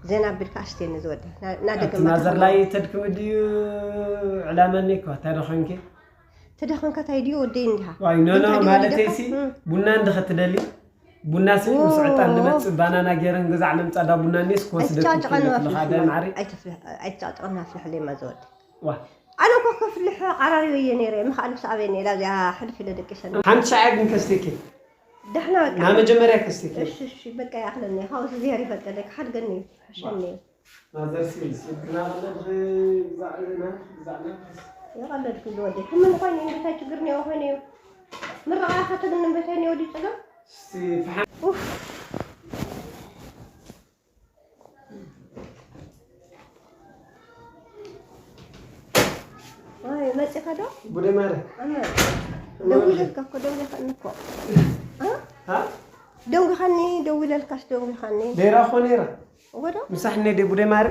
ዘና ኣቢልካ ኣስትየኒ ዝወዲ። ና- ናደገ ኣብቲ ማዘር ማታኸማ። ላይ ተድክሚ ድዩ ዕላመኒ እኮ እንታይ ደኾንኪ? ተደኸንካ እንታይ ድዩ ወደይ እንዲኻ? ዋይ ኖ ኖ እንታይ ድዩ ማለተይ ወዲኻ? ሲ እም። ቡና እንድኸ ትደሊ ቡና ሲ ምስ ዕጣን ንመፅእ ባናና ገይረን ገዛዕ ለምፃዳ ቡና እኒስ ክወስደት ኣይትጫጭቐኒ ይክእል ኣፍልሐለይ ሓደ ማለት ማዕሪ ኣይተፍልሕ- ኣይትጫጭቐኒ ኣፍልሐለይ ማለት ዝወዲ። ዋ ኣነ እኮ ከፍልሖ ኣራሪበዮ ነይረ ምኽኣል ምስ ኣበየ ነይረ ኣብዚኣ ሕልፍ ኢለ ደቂሰኒ። ሓንቲ ሻዕ ግን ከስቴኪ ደሕና በቃ። ናይ መጀመርያ ከስቴኪ እሺ እሺ በቃ ይኣኽለኒ ካብኡ ዝያር ይፈልጠለይ ክሓድገኒ እዩ ሕሸኒ እዩ። ማዘር ሲል ስልክና ኣለድኺ ግዛዕ ናትኪ ግዛዕ ናትኪ የቐለድኩ ዝወዲ ሕምን ኮይኑ እንታይ ችግር እኒኦ ኮይኑ እዩ። ምርቓ ከተግኒ በታይ እኒኦ ድዩ ፀገም? እስቲ ፈሓም ኡፍ። ኣይ መፂኻ ዶ? ቡደ ማረ ኣነ ደዊለልካ እኮ ደንጊኻኒ እኮ እ? ሃ ደንጊኻኒ ደዊለልካስ ደንጊኻኒ ሌራ እኮ ኔራ እወ ዶ? ምሳሕ እነ ደ ቡደ ማረ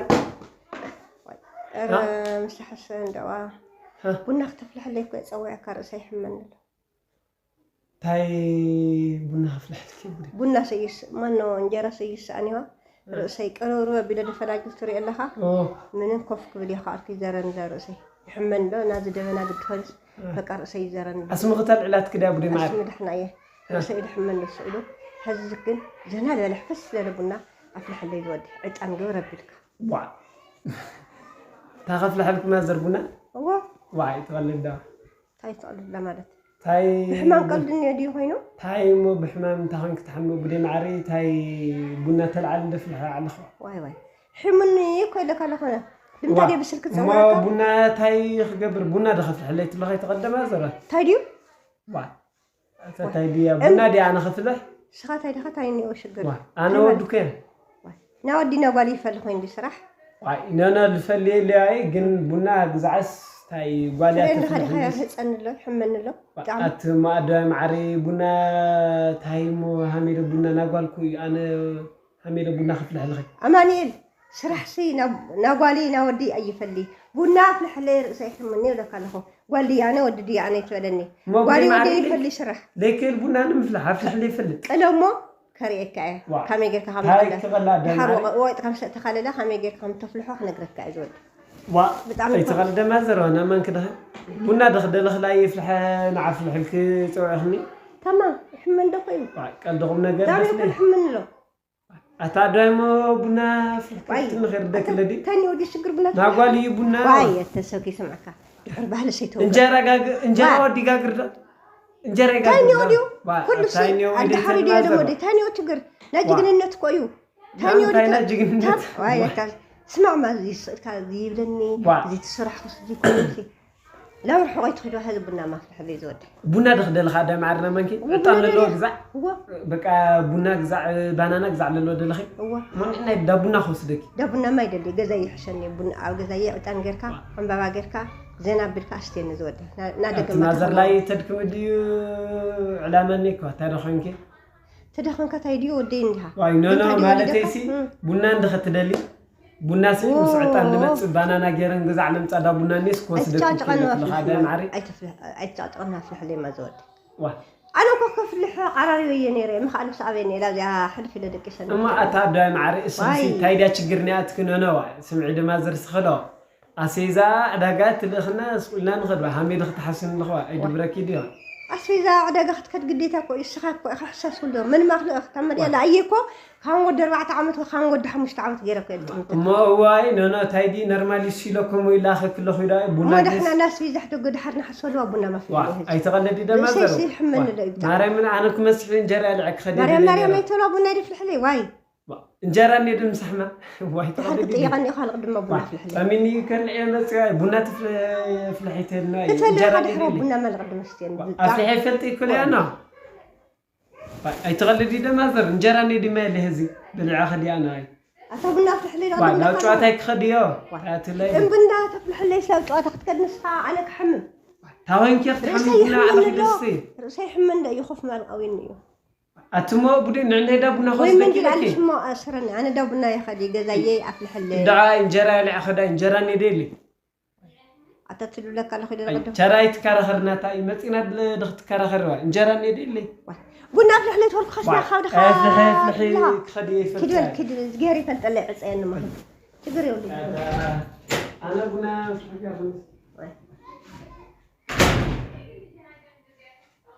ኧረ ምሳሕሰ እንደዋ ሃ ቡና ክተፍልሐለይ እኮ የፀወዐካ ርእሰ ይሕመኒ ኣሎ። ታይ ቡና ክፍልሐልኪ ቡደ ቡና ሰይስ ማኖ እንጀራ ሰይስ ኣኒዋ ርእሰይ ቅርብርብ ኣቢለ ደፈናጅል ትሪኦ ኣለኻ ኦ ምንም ኮፍ ክብል እየ ከኣልኩ ይዘረኒ እዛ ርእሰይ ይሕመኒ ዶ ናዚ ደበና ግዲ ኾንስ በቃ ርእሰይ ይዘረኒ ኣሎ ኣስሚ ክተልዕላትኪ ድያ ቡደ ማረ ኣስሚ ደሕና እየ ርእሰይ ድሕመኒ እሱ ኢሉ ሐዚ ግን ዘና ዝበለ ሕፈስ ዝበለ ቡና ኣፍልሐለይ ዝወዲ ዕጣን ግብር ኣቢልካ ዋ እታ ከፍልሐልኩ ማዘር ቡና እዎ ዋይ ትቐልዳ እንታይ ትቐልዳ ማለት ታይ ብሕማም ቀልዲ እኒኦ ድዩ ኮይኑ ታይ እሞ ብሕማም እንታይ ኮንክ ትሓሚ ቡደ ማዕሪ ታይ ቡና ተልዓል እንደፍልሐ ኣለኹ ዋይ ዋይ ሕሙኒ እኮ ኢለካ ኣለኾነ ልምታ ዋ፣ ድየ ብስልክ እሞ ፀዋዕካ ቡና ታይ ክገብር ቡና ዶ ከፍልሐለይ ትብለኻ ይትቐደማ ዘረ እንታይ ድዩ ዋ እንታይ ድያ ቡና ድያ ኣነ ከፍልሕ ስኻ እንታይ ድኻ እንታይ እኒኦ ሽግር ዋ ኣነ ወዱ ከ ናወዲ ናጓል ይፈሊ ኮይኑ ስራሕ ዋይ ነነ ልፈልየ ለያይ ግን ቡና ግዛዕስ ታይ ጓልያ ትርእየኒ ኻ ትፍልሕ ዲኻ የርህፀኒ ኣሎ ይሕመኒ ኣሎ ብጣዕሚ ኣቲ ማእዶ ማዕሪ ቡና ታይ ሞ ሃሜደ ቡና ናጓልኩ ኣነ ሃሜደ ቡና ክፍልሕ ልኸ ኣማኒኤል ስራሕ ሲ ናጓሊ ናወዲ ኣይፈሊ ቡና ኣፍልሐለይ ርእሰ ይሕመኒ ይብለካ ኣለኹ ጓል ድያነ ወዲ ድያነ ይትበለኒ ሞ ጓሊ ቡና ወዲ ማዕሪ ይፈሊ ስራሕ ለይክእል ቡና ንምፍልሕ ኣፍልሕ ለይፈልጥ ቅለሞ ከርእየካ እየ ዋ። ከመይ ጌርካ ታይ ከምትፈለ ክበላ ደም ድሓር ማዕሪ? ወጥ ከም ሰእተካ ለላ ከመይ ጌርካ ከም ተፍልሖ ክነግረካ እየ ዝወድ ዋ ብጣዕሚ ኣይትቐልደማ ዘረባ ናማን ክድኸ ቡና ድኽደለኽላ የፍልሐ ንዓፍልሕልክ ፀውዕኽኒ ታማ ይሕመን ዶ ኮይኑ ዋ፣ ቀልድኹም ነገር ዳሪ ደስለ ይሕመን ኣሎ ኣታ ኣዳሞ ቡና ፍልክት ምኽር ደክለዲ ተኒ ወዲ ሽግር ብላ ናጓል እዩ ቡና ዋይ ተሰኪ ስምዓካ ድሕር ባህሊ ሰይተው እንጀራ ጋግ እንጀራ ዋ። ወዲ ጋግር ዶ እንጀራ ይጋግር ታኒዮ ዶ? ድዩ ዋ፣ ኩሉ ሲ ታኒዮ ወይ ኣድሓሪ ደይተን ድዮ ማዘር ደሞ ዶ? ታኒዮ ችግር ናይ ዋ። ጅግንነት እኮ እዩ ታኒዮ እንታይ ናይ ጅግንነት? ዋይ ለካ ስማዕ ማ እዚ ስእልካ እዚ ይብለኒ ዋ። እዚ ትስራሕ ክስ እዚ ኮንሲ ናብ ርሑቕ ኣይትኸዱ ሕዚ ቡና ማፍልሕ ዘይ ዝወደ ቡና ድኽደልኻ ዳ ማዕርና መንኪ ቡና ዕጣን ዘለዎ ደልየ። ግዛዕ እዎ በቃ ቡና ግዛዕ ባናና ግዛዕ ለሎ ደለኺ እዎ ሞንሕና ዳ ቡና ክወስደኪ ዳ ቡና ማይ ደሊ ገዛ ይሕሸኒ ቡና ኣብ ገዛ የዕጣን ጌርካ ዕምባባ ጌርካ ዘና ኣቢልካ ኣስትየኒ ዝወደ ናደገ ኣብቲ ማዘር ላይ ተድክሚ ድዩ ዕላመኒ እኮ እንታይ ዶ ኮንኪ ተደኸንካ ታይ ድዩ ወደይ እንዲኻ ዋይ ኖ ኖ እንታይ ድዩ ማለተይ ወደካ? ሲ እም። ቡና እንድኸ ትደሊ ቡና ሲ ምስ ዕጣን ልመፅእ ባናና ገይረን ግዛዕ ለምፃ ዳ ቡና ኔስ ክወስደት ኣይትጫጭቐኒ ይክእል ለኻ ዳ ማዕሪ ኣይትጫጭቐኒ ኣፍልሐለይ ማዘወደ ዋ ኣነ እኮ ከፍልሖ ዓራሪበዮ ነይረ ምኽኣል ምስ ኣበየ ነይረ ኣብዚኣ ሕልፍ ኢለ ደቂሰኒ እሞ ኣታ ኣዳይ ማዕሪ እስምሲ ዋይ። እንታይ ድያ ችግር ኒኣትኪ ኖኖ ዋ ስምዒ ድማ ዝርስኽዶ ኣሴዛ ዕዳጋ ትልእኽና ስቁልና ንኸድባ ሃሜ ዶ ክትሓስን ኣለኽዋ ኣይድብረኪ ድዮ ኣስቤዛ ዕዳጋ ክትከድ ግዴታ እኮ እዩ እስኻ እኮ ኢኻ ሕሳስ ኩሎ ምን ማኽልእኽ ካብ መድያ ለኣየ እኮ ካብ ወዲ ኣርባዕተ ዓመት ወይ ካብ ወዲ ሓሙሽተ ዓመት ገይረ እኮ የልጥምት እሞ እዋይ ኖኖ ታይ ዲ ነርማሊ ሲሎ ከምኡ ይላኸኪ ኣለኹ ኢዳ ቡና እሞ ዲስ ዳሕና ናስቤዛ ሕደጉ ድሓር ንሓስበሉ ቡና ዋ ማፍልያ ኣይተቐለዲ ደማ ርእሰይ ዘር ሲሕመኒ ዶ ይብጣ ማርያምን ኣነ ክመስሒ እንጀራ ልዕክ ኸዲ ማርያም ማርያም ኣይተላ ቡና ይፍልሕለይ ዋይ እንጀራ እኔ ድምሳሕማ ዋይ ድሓር ተቐለዲ ክጥየቐኒ ኢኻ ልቕድሞ ቡና ፍልሕለይ ጠሚኒ ከርልዕ መፅያ ቡና ትፍልሒተልና እዩ እፈልካ እንጀራ ድሕሮ ኔ ቡና መልቕዲ መስትየን ኣፍልሐ ይፈልጥ ይክእል ያና ኣይትቐልዲ ደማ ዘር እንጀራ ኔ ድማ የለ ህዚ ብልዓ ከዲያ ናይ ኣታ ቡና ፍልሕለይ ናብ ጨዋታ ክኸድዮ ኣትለይ እምብንዳ ተፍልሕለይ ስላብ ጨዋታ ክትከድ ንስኻ ኣነ ክሕምም ታወንኪ ክትሓምና ርእሰይ ይሕመኒ ዓለኺ ዶ ደስቲ ርእሰይ ይሕመኒ ዶ ይኾፍ ማል ቀዊኒ እዩ ኣትሞ ቡዲ ንዕነይ ዳ ቡና ወይ መንዲል ከወስደኪ ኣለ ሽሞ ኣስረኒ ኣነ ዳ ቡና ይኸዲ ገዛየ ኣፍልሐለይ ደዓ እንጀራ ልዓ ኸዳ እንጀራ ኔ ደሊ ኣታ ትብለካ ኣለኹ ኢለ ኣይ፣ ዝቐደም። ቸራይ ትከራኸር ናታ እዩ። መጺና ድለ-፣ ድኽ ትከራኸር ዋ። እንጀራ እኒኦ ድኢለይ? ዋ። ቡና ኣፍልሕ ለይትበልኩ ኸስና ዋ፣ ካብ ድኻ ኣፍልሐ፣ ኣፍልሐ ትብላ። ክኸዲ እየ ኪድ በል፣ ይፈልጥ። ኪድ በል። ዝገር ይፈልጠለይ ዕጸየኒ ማለት። ችግር የብሉ። ኣታ፣ ኣነ ቡና ኣፍልሕ ገርኩ። ዋይ።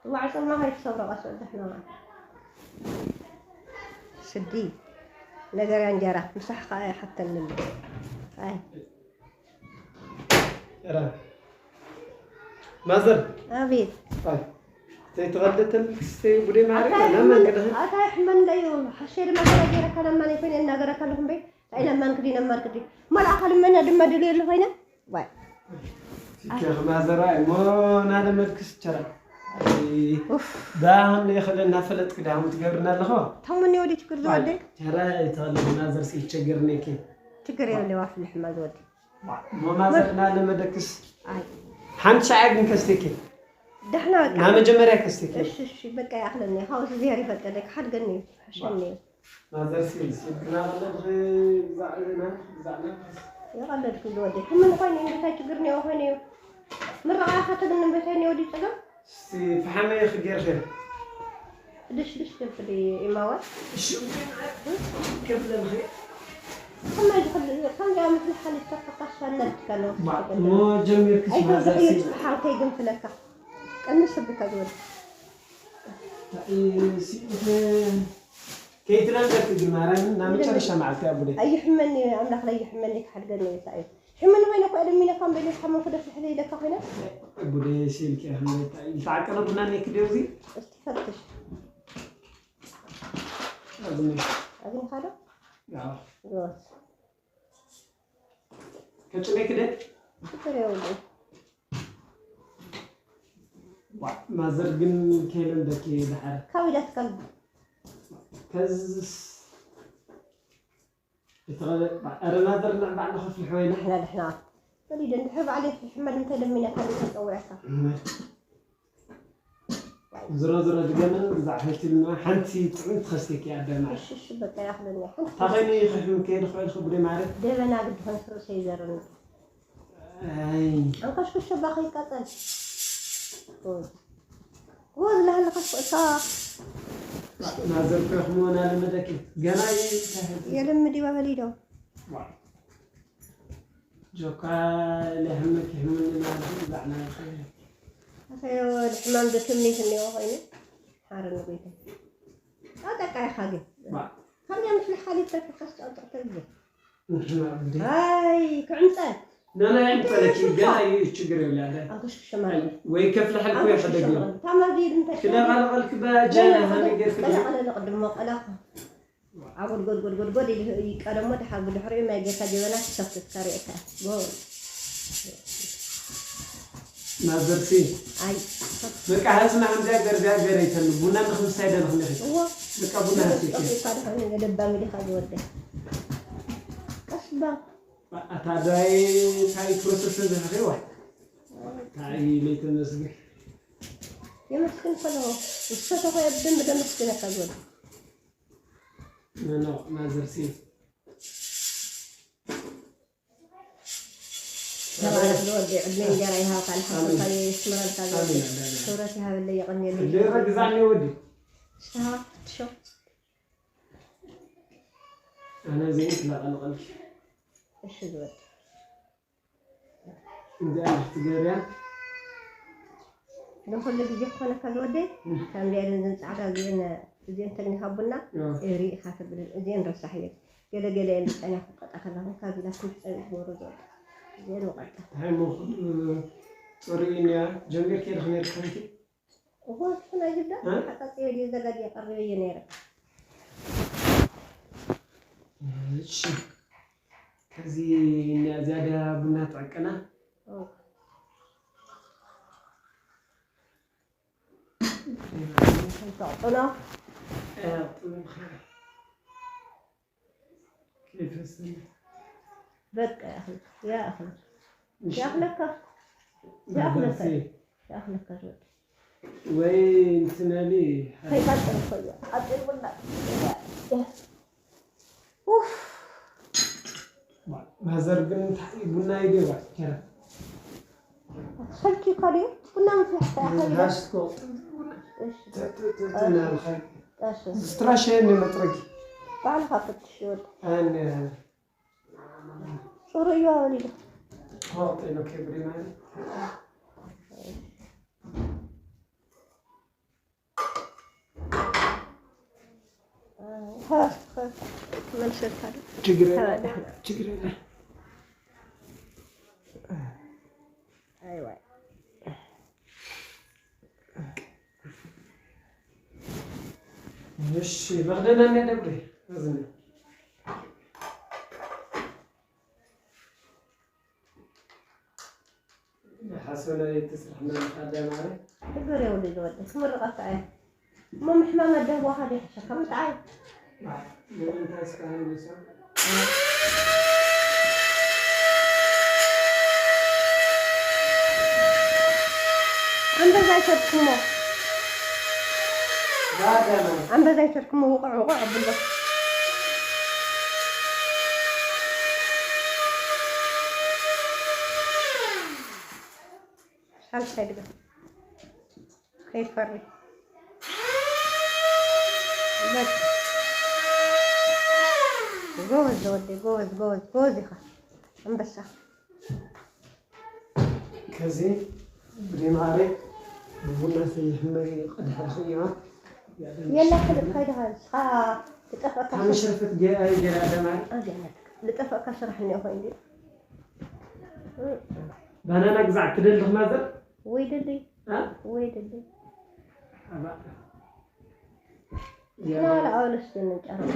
ዋዕጾማ ከይትሰብሮ ቀስ በል ደሕና። ስዲ። ነገር እንጀራ፣ ምሳሕ ከኣ ይሓተኒ ኣሎ። ኣይ። ራ-፣ ማዘር። ኣቤት። ኣይ። ዘይተቐደተልክስ ቡዴ ማሪ፣ ኣታ ለመን ይሕመን-፣ ቅድኺ? ኣታ ይሕመን ለዩ። ሓሸ ድማ ከላ ገይረካ ለማን ይኮይነ እናገረካ ኣለኹም በይ። እንታይ ለማን ክዲ፣ ለማን ክዲ። መልኣኻ ልመና ድማ ድልየሉ ኮይነ። ዋይ። ፊትኪ ማዘር፣ ኣይ፣ እሞ ናለመድክስ ቸራ። ኣይ፣ ኡፍ። ዳህም ለይኸለ እናፈለጥክ ዳህም ትገብርና ኣለኹ። ተሙኒ ወዲ ችግር ዝወደይ? ቸራ፣ ኣይተኸለ ማዘር፣ ሲ ችግር ነኪ። ችግር የብለይ፣ ዋፍልሕ ማዘር ወዲ። ሞማዘር እናለመደክስ። ኣይ። ሓንቲ ሻዕ ግን ከስቴኪ። ደሕና በቃ። ና መጀመርያ ከስቴኪ። እሺ፣ እሺ፣ በቃ ይኣኽለኒ። ካብኡ ዝያር ይፈልጠለይ፣ ክሓድገኒ እዩ፣ ክሕሸኒ እዩ። ማዘር ሲል፣ ሲል ግና ቀለድ ግዛዕ፣ ግዛዕ፣ ግዛዕ። የቐለድኩ ዝወደይ። ሕምን ኮይኑ እዩ፣ እንታይ ችግር እኒኦ ኮይኑ እዩ? ምርቓ ከተግኒ እንታይ እኒኦ ድዩ ጸገም? እስቲ ፈሓመ ክጌርኸ። ድሽ ድሽ ትብል ኢማወ። እሺ፣ ከብለልኸ። ከመይ ዝኽእል፣ ከምዚኣ ምፍልሓል ይተፈኻስ ፈለጥካ ነው። ማ-፣ ሞ ጀሚርክስ ኣይተብዝሕ ማዘር እዩ ሲ-፣ ጽብሓ ከይግንፍለካ። ቀንስ ብካ ዝወድ። ታይ ሲ-፣ ከይትለምደት ግን ማርያምን፣ ናብ መጨረሻ መዓልቲ እያ ቡደይ። ኣይሕመኒ፣ ኣምላኽ ለይሕመኒ ክሓድገኒ እዩ፣ እንታይ እዩ? ሕመኒ ኮይነ እኮ እየ ለሚነካ እምበይ፣ ነቲ ሓመምኩ ደስ ዝሕለ ኢለካ ኮይነ። ቡደይ ሲልኪ እያ፣ ክንደይ እንታይ እዩ? ዝተዓቀነ ቡና እኒኤኪ ድዮ እዚ? እስቲ ፈትሽ። ኣዝኒ። ኣዝኒኻ ዶ? ኣዎ። ጎበዝ። ከጭነኪ ደ? ችግር የብሉን። ዋ፣ ማዘር ግን ከይለምደኪ ደሓር። ካው ኢላትካ። ከዝስ እተኸለ-፣ ባ-፣ ኧረ ማዘር ንዕ ባዕልኻ ፍልሕ ወይ ንሕና ድሕና። ወሊደ እንድሕር ባዕለይ ፍልሕ እምበር እንታይ ለሚነካ እንድሕር ጸዊዐካ? እምበር። ዝሮ ዝሮ ድገምን ብዛዕ ፈትልና ሓንቲ ጥዕምቲ ከስተኪ ኣደማ። እሺ፣ እሺ፣ በቃ ይኣኽለኒ። ሓንቲ ታኸኒ ክሕም ከይድ ኾይድ ኽብሪ ማለት። ደበና ግዲ ኾን ስሩ ሰይዘርን። ኣይ። ኣንካሽኩሽ ሸባ ከይቃጸል። ጎዝ ላህልኻስ እታ ናዘር ከኽሞ ናለመደኪ። ገና ይ-፣ የልምድ ይበበል ይዶ። ዋ። ጆካ ለሕመክ ይሕመኒ ማለት ዛዕና ይኸ-፣ ኣሰዮ ልሕማም ዶ ትምኒት እኒኦ ኮይኑ ሓረ ንጎይታ። ኣጠቃ ኢኻ ግን። ባ። ካብ ናይ ምፍልሕ ካሊድ ተርፊ ከስጫው ጥቕተል ግን። ንሕና እንዴ? ኣይ፣ ክዕምጸ። ናና ይምጸለኪ፣ ገና እዩ ችግር የብላ፣ ኣለ። ኣንከሽክሽ ማለት። ወይ ከፍልሐልኩ ኣንከሽክሽ ይሕደግ ነው። ማለት። ታማዲ እንታይ ክለቓለቐልክ በጃና ገና ሃመ ገርክ ቀለቐለ ለቕድሞ ቀላኻ። ኣብ ጎድጎድ ጎድጎድ ጎድ ኢሉ ይቀደሞ፣ ድሓር ብድሕሪኡ ማይ ጌርካ ጀበና ትሰፍት ካሪእካ። ጎል። ማዘርሲ። ኣይ። በቃ፣ ሀዝና ሓምዚያ ገርዚያ ገረ ይተሉ። ቡና ንኽምሳይ ደልኽኒ ኺ። እዎ። በቃ፣ ቡና እዎ፣ ሀሴት። እኮ እኮ ደኸነ ለባም ኢልካ ዝወደ። ቀስ ባ። ኣታ ዳይ ታይ ፕሮሰስ ዝረኸዋ። ታይ ለይተመስገን። የመስግን ከሎ፣ ንሰተኸ ብደንብ ደመስግነካ ዝወደ። ኖ፣ ኖ፣ ማዘርሲ። ተባረኽ ዝወዲ፣ ዕድመ እንጀራ ይሃብካ፣ ንሓፍትካ ኣሜን። ይስመረልካ ዝወዲ። ኣሜን፣ ኣሜን፣ ኣሜን። ክብረት ይሃበለይ፣ የቐንየለይ። እንጀራ ግዛዕኒ ወዲ። ንስኻ ክትሾ። ኣነ ዘይት ላቐልቐልኪ። እሺ ዝወዲ። እንዲኣ እንድሕር ትገብርያ። ንኹሉ ግዜ ክኾነካ ዝወደይ፣ እም። ከምዚኣን እዘን ጻዕዳ እዚአን፣ እዚአን ተግኒኻ ቡና፣ እም። ሪኢኻ ተብልን፣ እዚአን ረሳሕ እየን። ገለ ገለ እየን ዝጸንያ ክትቀጣ ከለኹ፣ ካብ ኢላ ትምሕጸን ትገብሮ ዘሎ። እዚአን መቐጣ። እንታይ እሞ፣ ጽሩይ እኒኣ፣ ጀሚርኪ ኢልኺ ነይርኪ ከምቲ? እዋ፣ ትኾን ኣይግዳ፣ እ? ሓቃጽዮ ድየ ዘጋድየ ቀሪበዮ ነይረ። እሺ። ከዚ እዚኣ ቡና ትዕቅና። ኦ። ተዕቅኖ። እ፣ ጥዑም ኸ። ከይፈሰለ። በቃ ይኣኽል፣ ይኣኽል። እሺ። ይኣኽለካ። በቃ ይኣኽለካ። እሺ። ይኣኽለካ ትወድ። ወይ እንትን ኣሊ። ከይቃጸል እኮ እዩ። ኣጽር ቡና። ኡፍ። ማ-፣ ማዘር ግን እንታይ ቡና ይደባ? ቸራ። ከልኪ ካልዩ ቡና ምፍላሕ ከኣ ከቢዳ። ራስ ትቆጥ። እሺ። ተ-፣ ተ-፣ ተ-፣ ተ-፣ ናልካ። ቀስ። ስትራሸ የለ መጥረጊ። ባዕልኻ ፈትሽ ይወድ። ኣነ ጽሩይ እዩ ኣበል ኢሉ። ቆጥ ኢሉ ክብሪ ማለት። ችግር የለም፣ ችግር የለም። እሺ፣ መኽደና እና ደብሪ እዝኒ። ሓሰነ ትስራሕ መምሓዳ ማለት። ግበር የብሉ ዝወደ ክምርቐካ እየ። እሞ ምሕማም ኣዳህቦኻ ዶ ይሕሸካ? ምጥዓይ። ምእንታስ ካህን ንሳ? ኣንበዛ ኣይሰድኩሞ። ባዳና። ኣንበዛ ኣይሰድኩሞ፣ ውቕዕ ውቕዕ ኣብሎ። ሳልሳይ ድገም። ከይፈሪ። በቃ። ጎበዝ ዘወደይ፣ ጎበዝ፣ ጎበዝ፣ ጎበዝ ኢኻ። ኣንበሳ። ከዚ ብደማሪ ብቡና ሰይሕመ ቀድሐልኽዮ። የላ፣ ክልእ ከይድኻ ንስኻ ትጠፍአካ ካብ ሸርፍ-፣ መሸርፈት ገ-፣ ኣይ ገራ ደማሪ። ኣዚኣነት ልጠፍአካ ስራሕ እኒኦ ኮይኑ ድዩ? ባናና ግዛዕ ትደሊ ዲኻ ማዘር? ወይ ደሊ። አ? ወይ ደሊ። ኣባ። ንሕና ዋላ ኣወለስትን ንጨርብ።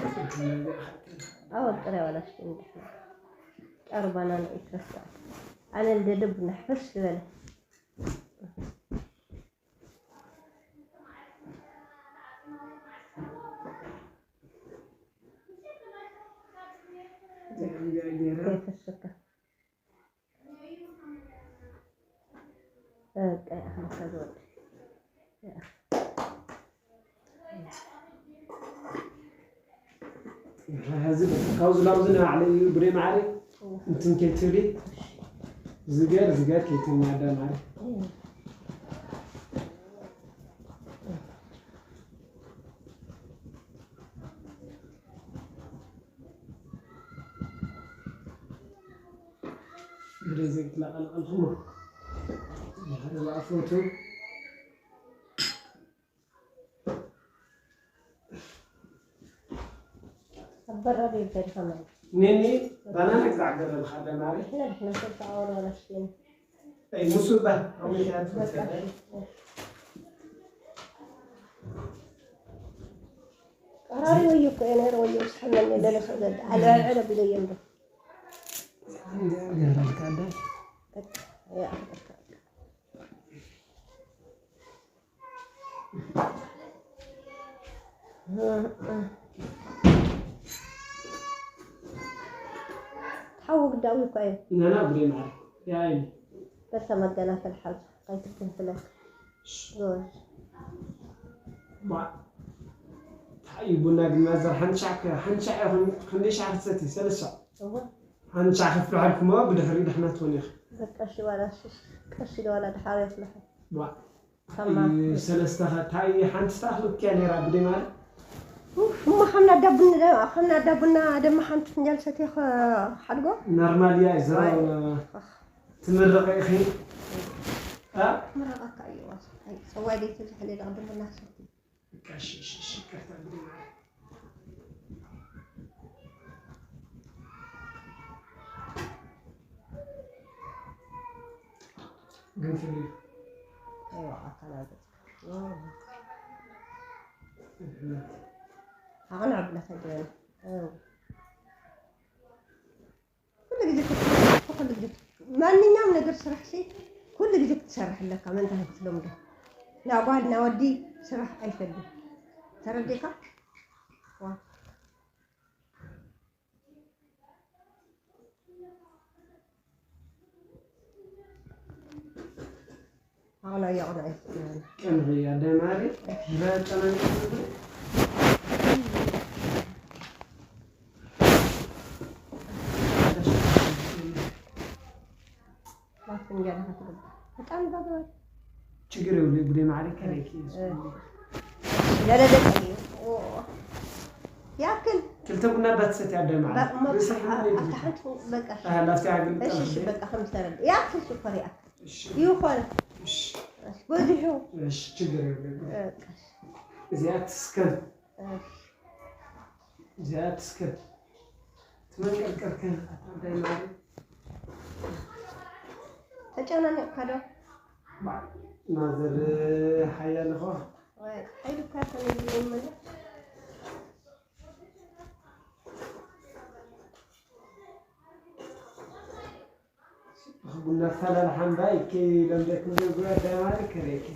ኣወል ጥራይ ዋላ ስትን ንጨርብ። ጨርባና ንኢትረስዕ። ኣነ ልደደ ቡና ሕፈስ ዝበለ። ከይፈስካ። በቃ ይኣኽለካ ዝወድ። ሕዚ ካብዚ ናብዚ ንባዕለይ እዩ ብደይ ማዕረ እንትን ከይትብሊ ዝገር ዝገር ከይትብሊ ኣዳ ማዕረ። ብደይ ዘይትላቐልቐልኩሞ ድሕሪ ዝኣፈቱ ኣብ በራድ ይበል ከማን። ኒኒ ባናና ክዛዕገረ ብኻ ደማሪ። ንሕና ንሕና ሰብ ተኣወረ ወላ ሽን። ኣይ ሙሱ ባ ኣውያ ትፈተለ። ቀራሪ ወዮ እኮ እየ ነይረ ወዮ ስሕመኒ ደለ ሰገድ። ኣለ ዕለ ቢለየ እምበር። ገራልካ ኣደ። በቃ፣ ያ፣ በቃ። ሓዊ ግዳዊ እኮ እዩ። ነና ብሬ ማለት ያይ። በሰ መገናፈል ሓዝ ከይትክንፍለክ። ጎበዝ። ባ-፣ እንታይ ቡና ግን ማዘር ሓንቲ ሻዕ ከ-፣ ሓንቲ ሻዕ ይኹን ክንደይ ሻዕ ክትሰቲ? ሰለስተ ሻዕ። እወ። ሓንቲ ሻዕ ከፍልሐልኩሞ ብድሕሪ ድሕና ትኾን ኢኺ። በቃ እሺ፣ ዋላ እሺ፣ ቀስ ኢለ ዋላ ድሓር የፍልሐ። ባ-፣ ሰማ። ሰለስተ ኸ-፣ እንታይ ሓንቲ ስታ ክትወክያ ነይራ ብደይ ማለት? ኡፍ፣ እሞ ከምና ዳቡና ደ-፣ ከምና ዳቡና ደማ ሓንቲ ፍንጃል ሰትየ ኸ-፣ ሓድጎ? ኖርማል እያ፣ ዝሮ-፣ ዋይ። ትምርቕ ኢኺ። እ? ምረቐካ እዩ ዋስ። ኣይ፣ ጸዋይ ደይ ተዝሕለ ዳቕ ደምና ሰቲ። እሺ፣ እሺ፣ እሺ፣ ይቅርታ እንግዲህ ማለት ግን ፍልዩ። ኣይዋ፣ ኣካል ኣገጽ። ኣቕንዕ ብለካ ይግበረኒ። ኣው። ኩሉ ግዜ ክትሰርሕ፣ ኩሉ ግዜ ማንኛውም ነገር ስራሕ ሲ ኩሉ ግዜ ክትሰርሕ ኣለካ። መን እንታይ ክትለምዶ? ና ጓል ና ወዲ ስራሕ ኣይፈልን። ተረዲእካ? ዋ። ኣቕና፣ የቕና እዩ። ቀንኺ ኣደይ ማሪ፣ በጨናን ማፍንጃ ኢኻ ትገብር። በጣም ይባባል። ችግር የለ ጉዴ ማዕረግ ከረኪ ለለደቀ ያክል ክልተ ቡና እንዳትሰትያ ኣደ ማዕረግ ርእሰይ ሕማም የብልካ። ኣታሓንቱ በቃ ኣህ፣ ላፍቲ ዓግል እሺ እሺ ጠርፍ በቃ ከም ሰረድ ያክል ሽኮር ያክል እሺ ይኾን እሺ ወዲሑ እሺ ችግር የለ በቃ እዚኣ ትስከን እዚኣ ትስከን ትመንቀልቀልከ ኣደ ማዕረግ ተጨናኒቕካ ዶ ማዘር ሓያል ኸ ሓይልካ ተነግሮ ይመለስ ቡና ፈላልሓ እምባይ ከይለምደክም ደጉ ኣዳማሪ ከረይከ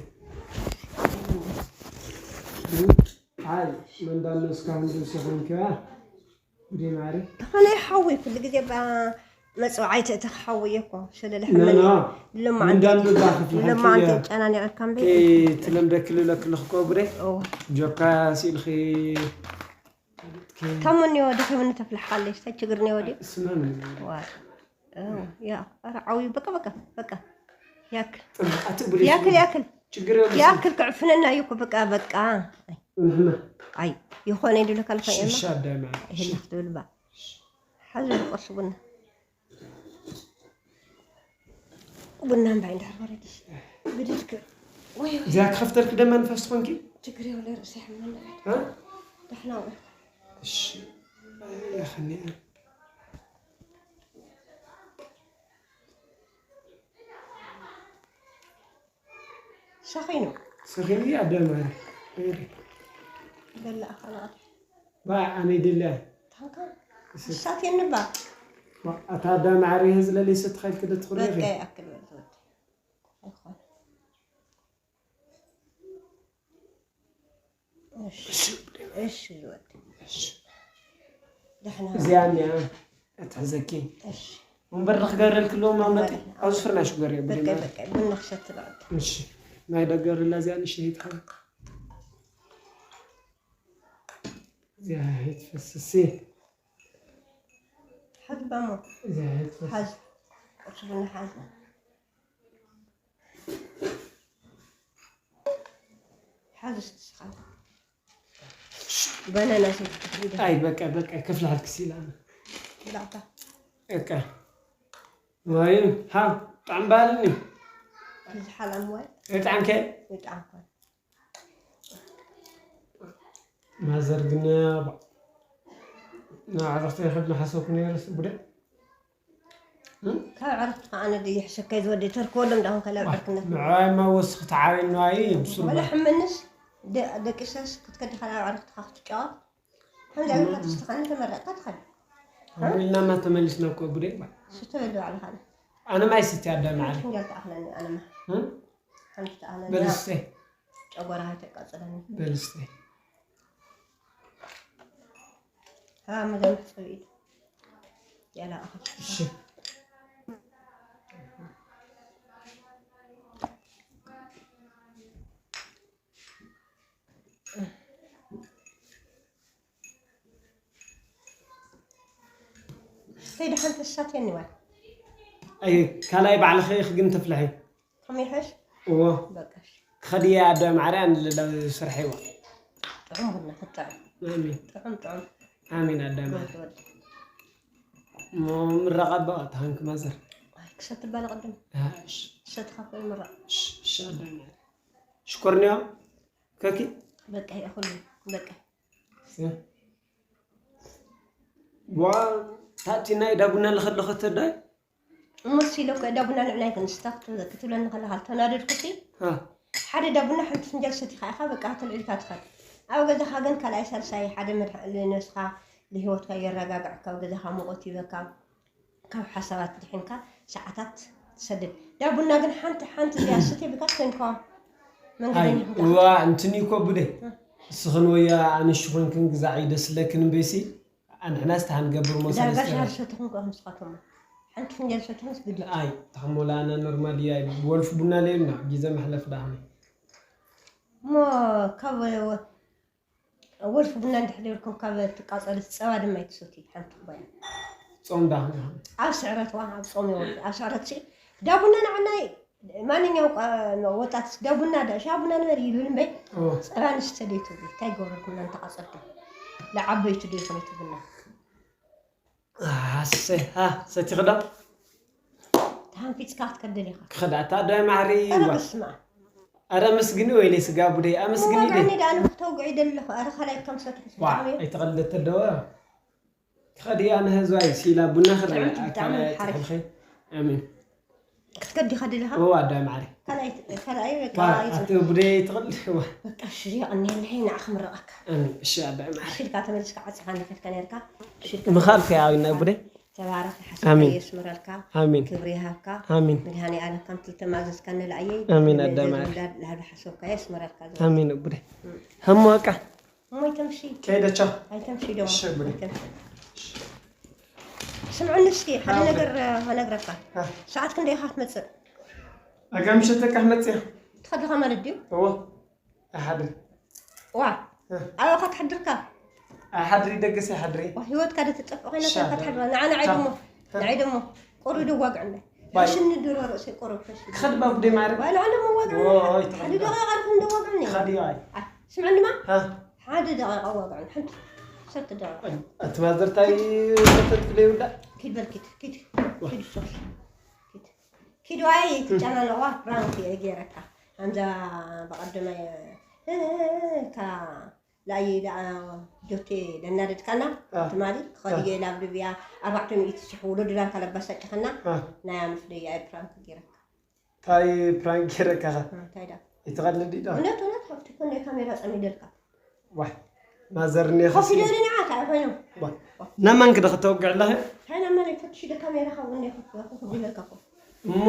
ኣይ መንዳኖ እስካሁን ድረስ ይኾንከያ ጉዴ ማሪ ተኸነ ሓዊ ኩሉ ግዜ ባ መጽዋዓይ ተእተኽ ሓዊ እኮ ሸለለ ኖ ኖ ሕመል ልማዓንቲ መንዳኖ ዳኽፍልሓ ልማዓንቲ ጨናኒቐካ እምበይ ትለምደክልለክልኽ ኮ ጉዴ እዋ ጆካ ሲልኺ ታሞኒ ወዲ ከምን ተፍልሓለሽ ተችግርኒ ወዲ ስማን ዋ ያ ኧረ ዓውዩ በቃ በቃ በቃ ያክል ኣትብሊ ያክል ያክል ችግር የለም ያክል ክዕፍነና እዩ እኮ በቃ በቃ ንሕና ኣይ ይኾነ ይድለካ ልካ የማ ሽሻ ኣዳማ ይህልፍ ትብል ባ ሓዘ ቁርሲ ቡና ቡና እምባይ እንዳር ወረድሽ ብድድክ ወይ ወይ እዚኣ ክኸፍተልክ ደማ ንፋስ ትኾንኪ ችግር የብለ ርእሲ ሕመና እ? ዳሕና ውዒልካ እሺ ያኸኒ ሰኺኑ ሰኺኑ ኣዳማ በላ ኣኸላ ባ ኣነ ይደልያ ታንካ እሳት የንባ ኣታ ኣዳማ ዓሪሀ ዝለለይ ሰትኻይልክ ዶ ትኽእል በቃ ኢኺ ይኣክል በል ትወዲ ኣይኮነ እሺ እሺ ዝወዲ ደሕና እዚኣ እኒኣ እትሕዘኪ እሺ እምበር ንክገብረልክልዎ ማመጢ ኣብዚ ፍርናሽ ግበርዮ በቃ ብድማ በቃ ቡና ክሰቲ በቃ እሺ ናይ ደገርላ እዚኣ ንሽሂት ኸ እዚኣ ሄት ፈስሲ ሓዝ ባሞ እዚኣ ሄት ፈስሲ ሓዝ ቁርሲ ቡና ሓዝ ሓዝ ስትስኻ በነና ሴት ኣይ በቃ በቃ ከፍልሓልክ ሲላ ብላዕታ በቃ ወይ ሃ ጣዕም ባልኒ ዝሓላም ወይ እጣዕምከ ይጣዕምኳ ማዘር ግን ናብ ዕረፍቲ ይኸድ ንሓሰብኩ ነይረ ቡደ ካብ ዕረፍቲ ከዓ ኣነ ድየ ሕሸከይ ዝወደ ተርክበሎም ዳኹም ከላ ዕርክነት ንዕዋይማ ወስኽ ተዓብየኒ ዋይ ብሱር ወላ ሕመንስ ደቂሰስ ክትከዲ ከላ ዕረፍትኻ ክትጫወት ከምዚ ዓይነት ተስተኻኒ ተመረቕካ ትኸድ ኢልና ማ ተመሊስና እኮ ቡደ ስተበሉ ባዕልኻ ኣነ ማይ ስቲ ኣዳሚ ዓለ ፍንጃል ተኣኽለኒ ኣነማ ሓንቲ ተኣኽለኒ በልስተ ጨጎራ ተቃፅለኒ በልስተ ها مدام حسويت يا لا أخي እሺ سيدي حنت الشاتين نوال ኣይ ካልኣይ ባዕልኺ ኢኺ ግን ተፍልሒ كم يحش እዎ بقش ክኸድየ ኣደ ማዕርያ ንልለ ስርሐ ይዋ طعم بنا حتى ኣሚን طعم طعم ኣሚን ኣደ ማዕርያ تود እሞ ምረቓ በቓ ተሃንክ ማዘር كسرت بالي قدم እሺ كسرت خاف المرة እሺ ኣደ ማዕርያ ሽኮርንዮ ከኪ بقى يأخذ بقى ዋ ታቲ ናይ ዳቡና ለኸለኸተ ዳይ እሞስ ኢለ እኮ ዳቡና ንዕናይ ክንስታ ክትብለኒ ከለኻ ተናደድኩሲ ሓደ ዳቡና ሓንቲ ፍንጃል ሰቲኻ ኢኻ በቃ ተልዒልካ ትኸድ ኣብ ገዛኻ ግን ካልኣይ ሳልሳይ ሓደ መድሓ- ንነብስኻ ንህይወትካ የረጋግዐካ ኣብ ገዛኻ ሙቐት ይበካ ካብ ሓሳባት ድሒንካ ሰዓታት ትሰድድ ዳቡና ግን ሓንቲ ሓንቲ እዚኣ ስቴ ብካ ኮይንካ መንገደኛ እዋ እንትኒ እኮ ቡደ እስኽን ወያ ኣንሽ ኮይንክን ግዛዕ ይደስለክን እምበይሲ ኣንሕና ስተሃንገብር ዳርጋ ሞሳለስተ ሻር ሰትኹም ከ ንስኻትኩም ሓንቲ ፍንጃል ሰትኹምስ ግዲ ኣይ ተኸሞላና ኖርማል እያ ወልፍ ቡና ለዩና ግዜ መሕለፍ ዳህኒ እሞ ካብ ወልፍ ቡና እንድሕር ርኩም ካብ ትቃፀሉ ጸባ ድማ ይትሰቲ ሓንቲ ኩባያ ጾም ዳህኒ ኣብ ስዕረት ዋ ኣብ ጾም ይወል ኣብ ስዕረት ሲ ዳቡና ንዓናይ ማንኛው ወጣት ስጋ ቡና ዳ ሻ ቡና ንበር ይብል እምበይ። ጸባ ንስተ ደይ ትብሉ እንታይ ገበረልኩም እናንተ ቃጸልኩም? ለዓበይቱ ደይ ኮነ ትብልና። ኣሰ ሃ ሰቲኽዶ? ተሃንፊጽካ ክትከደል ኢኻ። ክኸዳ ኣታ ዳይ ማዕሪ ኧረ ይዋ በስመ ኣብ። ኣረ መስግኒ ወይለይ ስጋ ቡደይ ኣመስግኒ ደ ዋጋኒ ዳኣ ንክተውግዒ ደለኹ። ኧረ ካልኣይ ከም ሰትኹ ዋ ብጣዕሚ ኣይተቐልደ ተደወ ክኸዲ ኣነ ህዝባይ ሲላ ቡና ክረ ብጣዕሚ ብጣዕሚ ኣካላይ ሓሪፍ። ትሕልኸ ኣሚን ክትከዲ ኢኻ ደለኻ? እዋ ኣዳይ ማዕሪ ካልኣይ ካልኣይ በቃ ዋ ይጽ- ኣቲ ቡደይ ትቕል እዋ በቃ ሽሪቕ እኒሀለይ ንዓኽ ምረቐካ። ኣሚን እሺ ኣዳይ ማዕሪ ሽልካ ተመልስካ ዓፂኻ ንኸድካ ነርካ ሽልካ ምኻልከ ያው ናይ ቡደይ ተባረኽ ኣሜን። ሓሰብካ የስምረልካ ኣሚን ክብሪ ይሃብካ ኣሚን መድሃኒ ኣለም ከም ትልተማዘዝካ ንላእየይ ኣሜን ኣዳይ ማዕሪ ላህቢ ሓሰብካ የስምረልካ ኣሚን ቡደይ ሃሞ በቃ እሞይ ተምሺ ከይደቻ ኣይተምሺ ዶ እሺ፣ ቡደይ። ኣይተምሺ። ስምዑኒ እስኪ ሓደ ኣዎ። ነገር ከነግረካ አ። ሰዓት ክንደይ ኢኻ ትመፅእ ኣጋምሸት በቃ መፅያ ትኸድኻ ማለት ድዩ እዎ ኣይሓድሪ ዋ እ። ኣበኻ ትሓድርካ ኣይሓድሪ ደገስ ኣይሓድሪ ዋ፣ ህይወትካ ዶ ትጠፍእ ኮይና ሻ- ትሓድራ ንዓ ንዓይ ደሞ ንዓይ ደሞ ቆሩ ደዋግዕና ባይ። ሽኒ ድሮ ርእሰይ ቆሩ ከሽ ክኸድ ባቡደይ ማዕሪ ባይ ንዓ ደሞ ዋግዕና ኦይ ሓደ ደቂቃ ድኹም ደዋግዕኒ ክኸድ እዮ ኣይ ስምዕ ድማ ሃ ሓደ ደቂቃ ዋግዕኒ ሓንቲ ሰተ ደቂቃ ኣቲ ማዘርታይ ሰተት ክደይ ውዳ ኪድ በል ኪድ ኪድ ኪድ ሶስ ኪድ ኪድ ዋይ ትጨናነቋ ፕራንክ እየ ገይረካ ኣንዛ በቐደመ እካ ላየ ደኣ ጆቴ ለናደድካና አ። ትማሊ ክኸድዮ ኢላ ኣብ ልብያ ኣርባዕተ ሚእቲ ሽሕ ውለዱ ዳርካ ለባሳጭኸና አ። ናይ ኣምፍደያ እየ ፕራንክ ገይረካ ታይ ፕራንክ ገይረካ እንታይ ዳ ይትቐልድ ዶ እውነት እውነት ሃብቲ ኮነ ካሜራ ጸሚደልካ ዋይ ማዘር እኔ ኮፍ ኸሲ ኢለ ንዓታ ኣይኮይኑ ናማን ክደ ከተወግዕ ኣለኸ እንታይ ናብ መን ፈትሽ ደ ካሜራ ካብ እኔ ኮፍ ኢለካ ኮፍ እሞ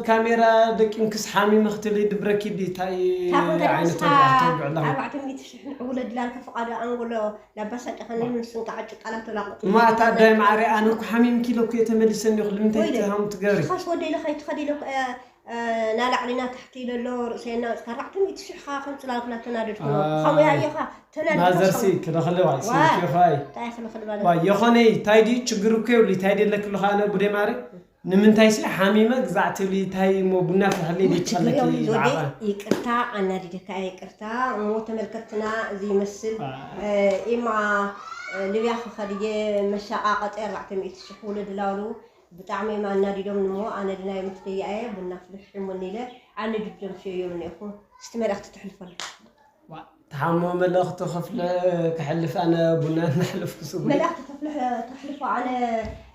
ካሜራ ደቂንክስ ሓሚመ ክትብል ድብረኪ ዲ እንታይ ታኹ ዓይነት ተዳስካ ተወግዕ ኣለኸ ኣርባዕተ ሚእቲ ሽሕ ንዕውለ ድላልካ ፍቓዶ ኣንጎሎ ላባሳጨኸኒ ምስንቃዕ ጭቃላት ተላቕጡ እሞ ኣታ ኣዳይ ማዕረ ኣነ እኮ ሓሚምኪ ኢለ እኮ እየ ተመሊሰኒ እኹ ንምንታይ ወይለ። ትሃሙ ትገብሪ ኻስ ወደይ ለኸይ ትኸዲ ኢለ ናላዕሊና ታሕቲ ኢለ ኣሎ ርእሰና ወፅካ ኣርባዕተ ሚእቲ ሽሕ ኻ ከም ፅላልኩና ተናደድኩ አ። ከምኡ ያየኻ ተናደድካ ማዘርሲ ክደኸለዋይ ዋ። ስንኪኻይ እንታይ ክልኽል ማለት ዋ የኾነይ ታይ ድዩ ችግር እኮ የብሉ ታይ ደለክሉ ኸኣነ ቡዴ ማረ ንምንታይ ሲ ሓሚመ ግዛዕ ትብሊ ታይ እሞ ቡና ፍልሐለይ ችግር ይቻለኪ የብሉ ዘወደይ ብዓባ ይቅርታ ኣናዲደካ ይቅርታ እሞ ተመልከትና እዚ ይመስል እ፣ ኢማ እ፣ ልብያ ክኸድየ መሻቃቀጠ ኣርባዕተ ሚእቲ ሽሕ ውለድ ላውሉ ብጣዕሚ እዮም ኣናዲዶም ንሞ ኣነ ድናይ ምፍደያ እየ ቡና ፍልሕ ሽሙን ኢለ ኣነ ድብደም ሽዮም እኒኹ እስቲ መልእክቲ ትሕልፈሉ ተሓሞ መልእኽቲ ከፍልሕ ክሕልፍ ኣነ ቡና እናሕለፍኩ ስጉ መልእኽቲ ተፍልሕ ተሕልፎ ኣነ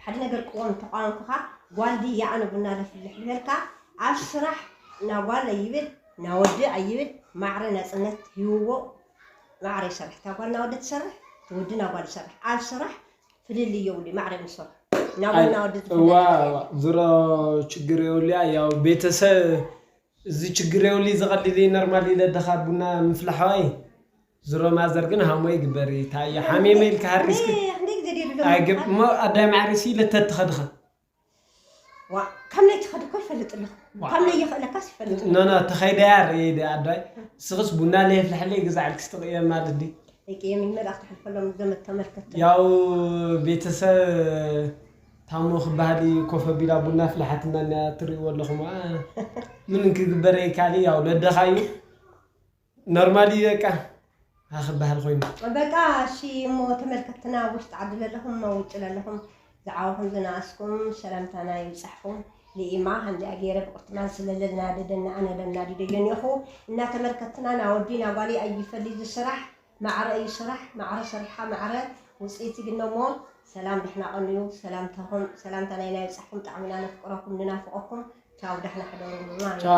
ሓደ ነገር ቅወም ተቋምኩኻ ጓል ድየ ኣነ ቡና ለፍልሕ ዝበልካ ኣብ ስራሕ ናጓል ኣይብል ናወዲ ኣይብል ማዕረ ናፅነት ሂውዎ ማዕረ ይሰርሕ እታ ጓል ናወዲ ትሰርሕ ትወዲ ናጓል ይሰርሕ ኣብ ስራሕ ፍልልይ የብሉ ማዕረ ንሰርሑ ናጓል ናወዲ እዋ ዝፍለጥ ዝሮ ችግር የብሉ ያው ቤተሰብ እዚ ችግር የብሉ ዘቐልል ነርማል ኢለ ደኻ ቡና ምፍላሓዋይ ዝሮ ማዘር ግን ሃሞ ይግበር ታየ ሓሚመ ኢልካ ሃሪስክ ክንደይ ግዜ ድየ ኣይግብ እሞ ኣዳይ ማዕሪሲ ለተትኸድኻ ዋ ካብ ናይ ትኸድ እኮ ይፈልጥ ኣለኹ ካብ ናይ ይኽእለካስ ይፈልጥ ኣለኹ ኖኖ ተኸይደያ ርኢደ ኣዳይ ስኽስ ቡና ለየፍልሐለይ ግዛዕልክስ ትቕየ ማለት ዲ ደቂ የሚ መልእኽቲ ሕልፈሎም ዘመት ተመልከት ያው ቤተሰብ ታሞ ክበሃል እዩ ኮፍ ኣቢላ ቡና ፍልሓትና እና ትርእይዎ ኣለኹም ምን ክግበር ይካል ያው ለደኻዩ ኖርማል እዩ በቃ ክበሃል ኮይኑ በቃ እሺ እሞ ተመልከትና ውሽጢ ዓዲ ለለኹም እሞ ውጭ ለለኹም ዝዓበኹም ዝነኣስኩም ሰላምታና ይብፃሕኩም ንኢማ ከምዚኣ ገይረ ብቁርትማን ስለለልና ደደና ኣነ ለናዲደዮ እኒኹ እና ተመልከትና ናወዲ ናጓሊ ኣይፈሊ ዝስራሕ ማዕረ እዩ ስራሕ ማዕረ ሰሪሕኻ ማዕረ ውፅኢት ይግነ እሞ ሰላም ድሕና ቀንዩ ሰላምታኹም ሰላምታ ናይና ይብፃሕኩም ጣዕሚና ነፍቅረኩም ንናፍቀኩም ቻው ደሕና ሕደሩ ቻው